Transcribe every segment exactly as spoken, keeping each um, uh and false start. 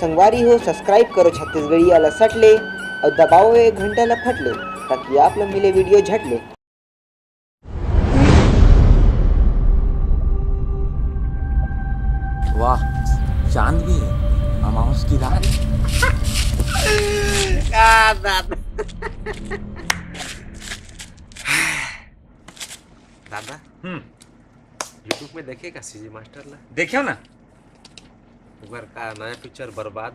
संगवारी हो, subscribe करो छत्तीसगढ़िया ला सट ले अउ दबाओ ये घंटा ला फट ले, ताकि आप ला मिले video झट ले। वाह, चांद भी है, अमावस की रात। का दादा? दादा, हम्म। YouTube में देखे का सीजी मास्टर ला? देखे हो ना? ओकर का नया पिक्चर बर्बाद?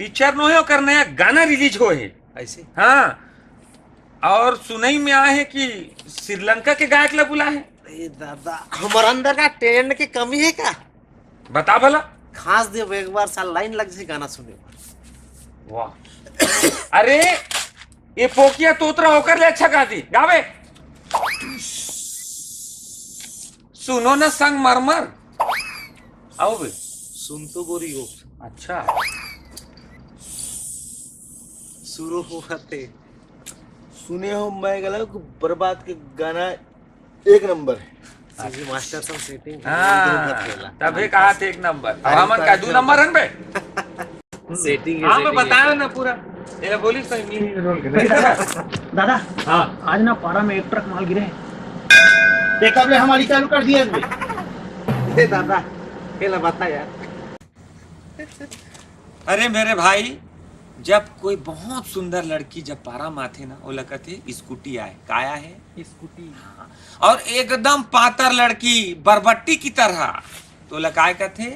पिक्चर नो है, ओकर नया गाना release हो है। ऐसे? हाँ, और सुनई में आए है कि श्रीलंका के गायक ला बुला है। ए दादा, हमर अंदर का talent के कमी है का? बता भला। खास दे एक बार साल लाइन लग जाए गाना सुने बर। वाह। अरे, ये पोकिया तोतरा ओकर ले अच्छा गाती, गावे। सुनो ना संगमरमर। आओ बे। सुन तो गोरी हो। अच्छा। शुरू हुआ थे। सुने हो मैं गला को बर्बाद के गाना एक नंबर है। सीजी मास्टर सब setting हाँ, तभी कहा थे एक नंबर। अब हमन का दू नंबर हन बे? Setting है, हाँ, मैं बताया ना पूरा। एला बोली सही नहीं। दादा, हाँ। आज ना पारा में एक ट्रक माल गिरे। ये कब ले हमारी चालू कर दिया इसने? ए दादा, एला बता यार। अरे मेरे भाई, जब कोई बहुत सुंदर लड़की जब पारा में आथे ना, ओला कथे स्कूटी आए। काय आए? स्कूटी। हाँ। और एकदम पातर लड़की बरबट्टी की तरह, तो ओला काय कथे?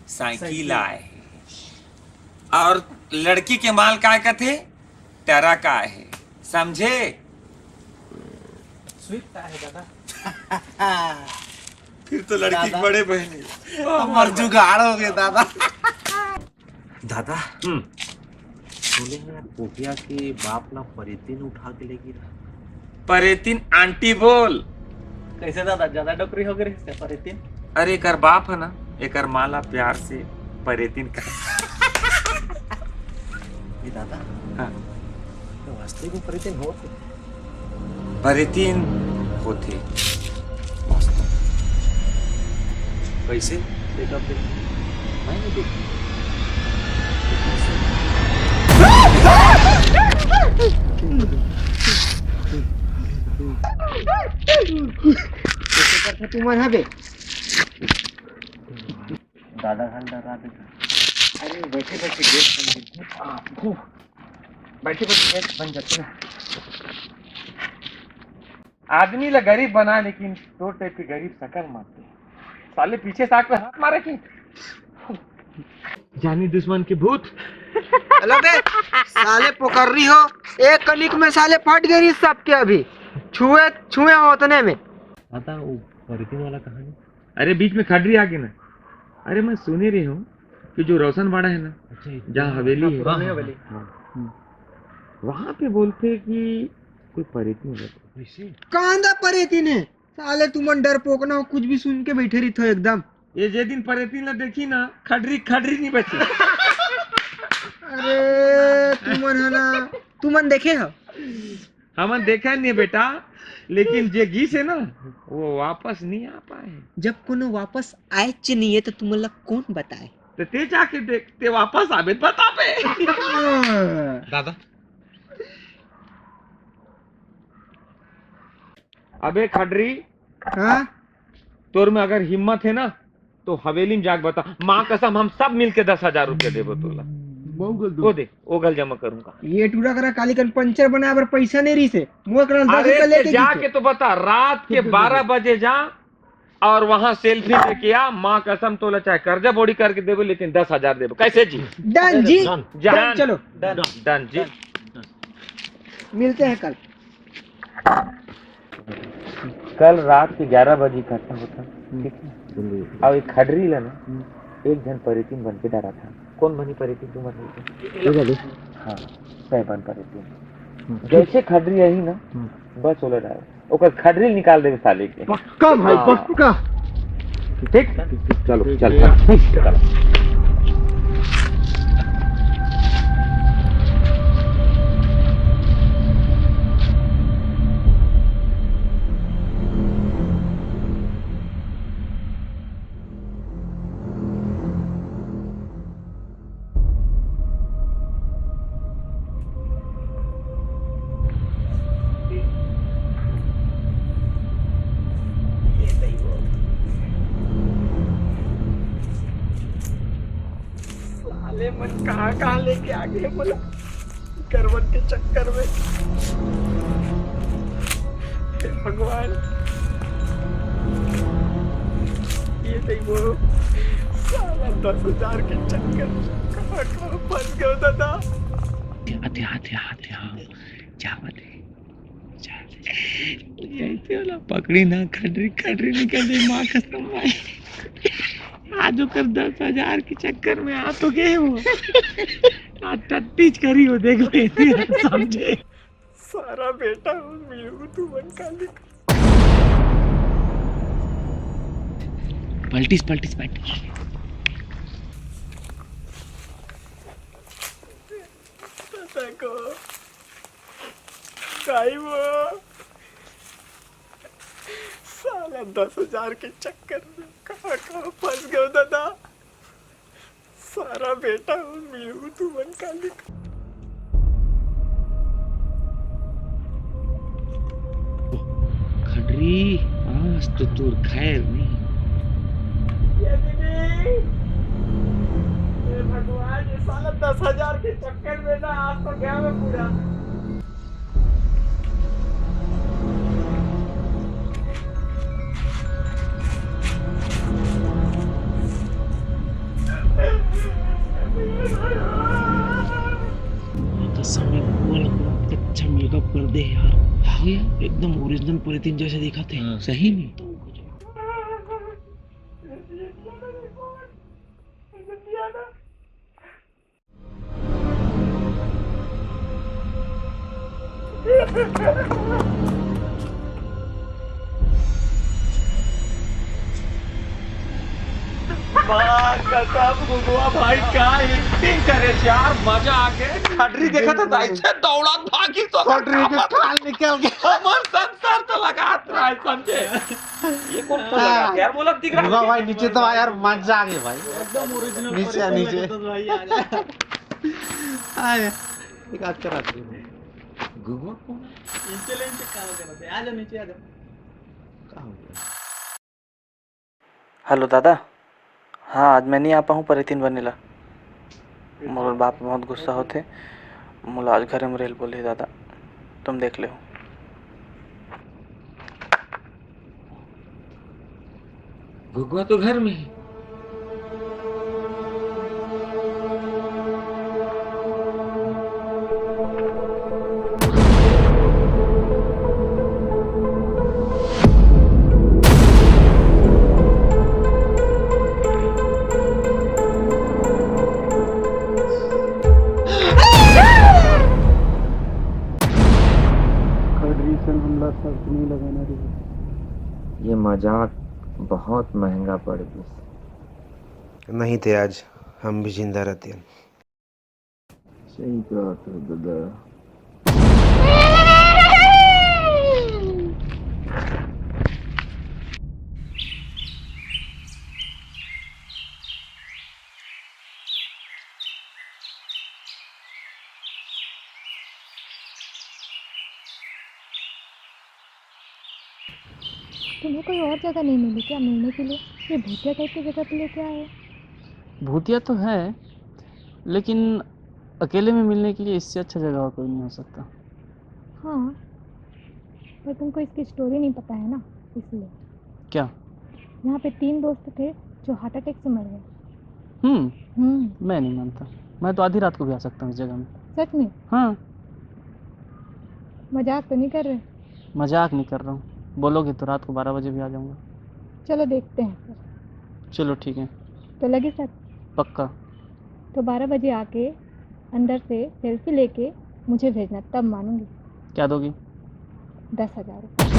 Cycle cycle. आए। और लड़की के माल काय कथे? ट्रक आए हे, समझे? स्विफ्ट आए हे दादा। फिर तो लड़की दादा। बड़े बहन है। हमर जुगाड़ हो गए दादा। दादा, हम्म। सुने हैं पोकिया के बाप ला परेतिन उठा के लेगी रहा। परेतिन आंटी बोल। कैसे दादा, ज्यादा डोकरी हो गई इसका परेतिन? अरे, एकर बाप है ना, एकर माँ ला प्यार से परेतिन कहा। ये दादा, हाँ। तो वास्तविक में परेतिन होत हे? परेतिन होथे। वास्तव। कैसे? देखा फिर। मैं नहीं देख। कैसे करथे तुमन हा बे? दादा घल डरा देथे। अरे, बैठे बैठे गैस बन जाथे। आ, फू। बैठे बैठे गैस बन जाथे ना। आदमी ला गरीब बना, लेकिन तोर टाइप के गरीब सकल मारथे। साले पीछे से आके हाथ मारे कि जानी दुश्मन के भूत। हेलो बे, साले पोकर्री हो, एक कनिक में साले फट गए रही सबके अभी। छुए, छुए हो उतने में। आता वो परेतिन वाला कहानी। अरे बीच में खडरी आ गई ना। अरे मैं सुने रही हूँ कि जो रोशन बाड़ा है ना, अच्छा, जहाँ हवेली है, पुरानी हवेली। हाँ। हम्म। वहाँ पे बोलथे कि कोई परेतिन रहथे। कैसे? कांदा परेतिन हे। साले तुमन डरपोकना हो, कुछ भी सुन के बैठे रहिथो एकदम। ये जे दिन परेतिन ला देखी ना, खडरी, खडरी नहीं बची। अरे तुमन है ना, तुमन देखे हो? हमन देखा नहीं बेटा, लेकिन जे गीस है ना, वो वापस नहीं आ पाए। जब कोनो वापस आएच नहीं है, तो तुमन ला कौन बताए? तो ते जाके देख, ते वापस आबे त बताबे। दादा। अबे खडरी, हाँ? तोर में अगर हिम्मत है ना, तो हवेली में जाके बता, माँ कसम, हम सब मिलके दस हजार रुपया देबो तोला। वो दे, वो घल जमा करूंगा। ये टूरा करा काली कन पंचर बनाए बर पैसा नहीं रही से, मुँह करा दस अरे रुपया ते लेके जाके गीसे। तो बता, रात के बारह बजे जा और वहां सेल्फी लेके आ, माँ कसम तोला चाहे कर्जा बोड़ी करके देबो, लेकिन दस हजार देबो। कैसे जी? डन जी। डन। डन, चलो। डन। डन जी। मिलते हैं कल। कल रात के ग्यारह बजे इकट्ठा होता, ठीक है? और एक खडरी ला ना, एक झन परेतिन बन के डराथा। कौन बनी परेतिन तुम्हारे? हाँ, तय बन परेतिन। जैसे खडरी आई ना, बस ओला डर, ओकर खडरी निकाल देबे साले के। पक्का भाई, हाँ। पक्का। ठीक, चलो, चल, चल। साले मन कहाँ कहाँ लेके आ गए मोला, गरबन के चक्कर में। हे भगवान, ये नहीं वो साला दस हजार के चक्कर में कहाँ कहाँ फंस गए दादा। आते, आते, आते, हाँ। क्या बात है? यही तो वाला पकड़ी ना, खडरी, खडरी निकल जाए, माँ कसम भाई। आज ओकर दस हजार के चक्कर में आ तो गए हो। आज टट्टीच करी हो, देख ले, समझे? सारा बेटा हूँ, मिलू तू मन काली। पलटिस, पलटिस, पलटिस। देखो। काई वो? साला दस हजार के चक्कर में कहाँ कहाँ फंस गयो दादा। सारा बेटा हूँ, मिलू तू मन काली। खडरी, आज तो तोर खैर नहीं। ये दीदी, ये भगवान, ये साला दस हजार के चक्कर में ना आज तो गया मैं पूरा। कसम, ये पूरा पूरा अच्छा मेकअप कर दे यार। हाँ यार, एकदम ओरिजिनल पॉलिथीन जैसे दिखा थे। हाँ। सही में। माँ कसम, गुगुआ भाई, क्या एक्टिंग करे यार, मजा आ गया। खडरी देखा था, ऐसे दौड़त भागी तो खडरी के काल निकल गया। हमर संसार तो लगात रहा है, समझे? ये कौन सा लगा? हाँ। यार, बोला दिख रहा है। गुगुआ भाई, नीचे तो आ यार, मजा आ गया भाई। एकदम ओरिजिनल नीचे आ, पॉलिथीन नीचे। लगा था भाई, आ जा। आए, एक आज करा दे। गुगुआ कौन है? नीचे ले, नीचे काला करा दे। आ जा, नीचे आ जा। का हो गया? हेलो दादा, हाँ, आज मैं नहीं आ पाऊँ पॉलिथीन बने ला। मोर बाप बहुत गुस्सा होथे, मोला आज घरे में रेल बोले दादा, तुम देख ले। गुगुआ तो घर में है। खडरी सन हमला शर्त नहीं लगाना रही। ये मजाक बहुत महंगा पड़ गया। नहीं थे आज, हम भी जिंदा रहते हैं। सही कहा था दादा। तुम्हें कोई और जगह नहीं मिली क्या मिलने के लिए? ये भूतिया टाइप की जगह पे लेके आए हो। भूतिया तो है, लेकिन अकेले में मिलने के लिए इससे अच्छा जगह और कोई नहीं हो सकता। हाँ, पर तुमको इसकी स्टोरी नहीं पता है ना, इसलिए। क्या? यहाँ पे तीन दोस्त थे जो हार्ट अटैक से मर गए। हम्म। हम्म। मैं नहीं मानता। मैं तो आधी रात को भी आ सकता हूँ इस जगह में। सच में? हाँ। मजाक तो नहीं कर रहे? मजाक नहीं कर रहा हूँ। बोलोगे तो रात को बारह बजे भी आ जाऊँगा। चलो, देखते हैं फिर। चलो, ठीक है। तो लगी शर्त? पक्का। तो बारह बजे आके अंदर से सेल्फी लेके मुझे भेजना, तब मानूंगी। क्या दोगी? दस हजार रुपये।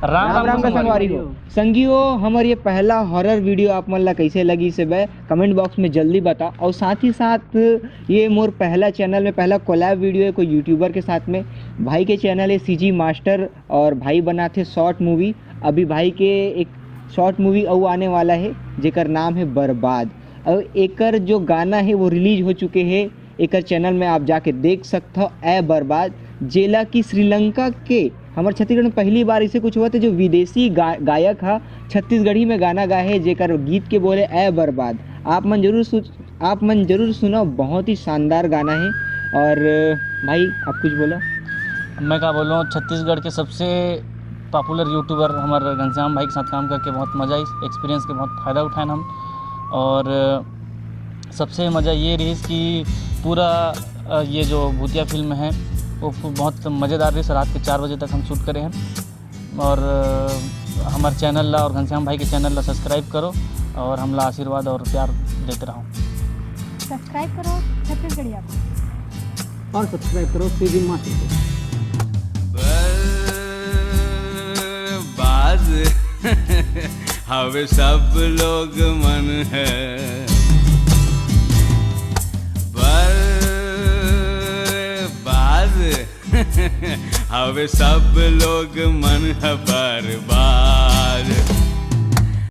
राम राम राम राम का संगवारी हो। संगियो, हमर ये पहला हॉरर वीडियो आप मन ला कैसे लगी से बे कमेंट बॉक्स में जल्दी बता। और साथ ही साथ ये मोर पहला चैनल में पहला कोलैब वीडियो है कोई यूट्यूबर के साथ में। भाई के चैनल है सीजी मास्टर और भाई बनाथे शॉर्ट मूवी। अभी भाई के एक शॉर्ट मूवी अउ आने वाला है जेकर नाम है बर्बाद। और एकर जो गाना है वो रिलीज हो चुके हैं, एकर चैनल में आप जाके देख सकत हो, ए बर्बाद, जेला कि श्रीलंका के हमर छत्तीसगढ़ में पहली बार इसे कुछ हुआ था जो विदेशी गा, गायक हा छत्तीसगढ़ी में गाना गाए हे, जेकर गीत के बोले ए बर्बाद। आप मन जरूर सु, आप मन जरूर सुनो, बहुत ही शानदार गाना है। और भाई, आप कुछ बोला। मैं का बोलूँ, छत्तीसगढ़ के सबसे पॉपुलर यूट्यूबर हमारे घनश्याम भाई के साथ काम करके बहुत मज़ा आई, एक्सपीरियंस के बहुत फ़ायदा उठाए हम। और सबसे मज़ा ये रही कि पूरा ये जो भूतिया फिल्म है वो बहुत मज़ेदार रही। रात के चार बजे तक हम शूट करे हैं। और हमारे चैनल ला और घनश्याम भाई के चैनल ला सब्सक्राइब करो और हमला आशीर्वाद और प्यार देते रहो। सब्सक्राइब करो छत्तीसगढ़िया को। और सब्सक्राइब करो सीबी मास्टर को। बाज हवे सब लोग मन है बर बाज हवे सब लोग मन है बर्बाद।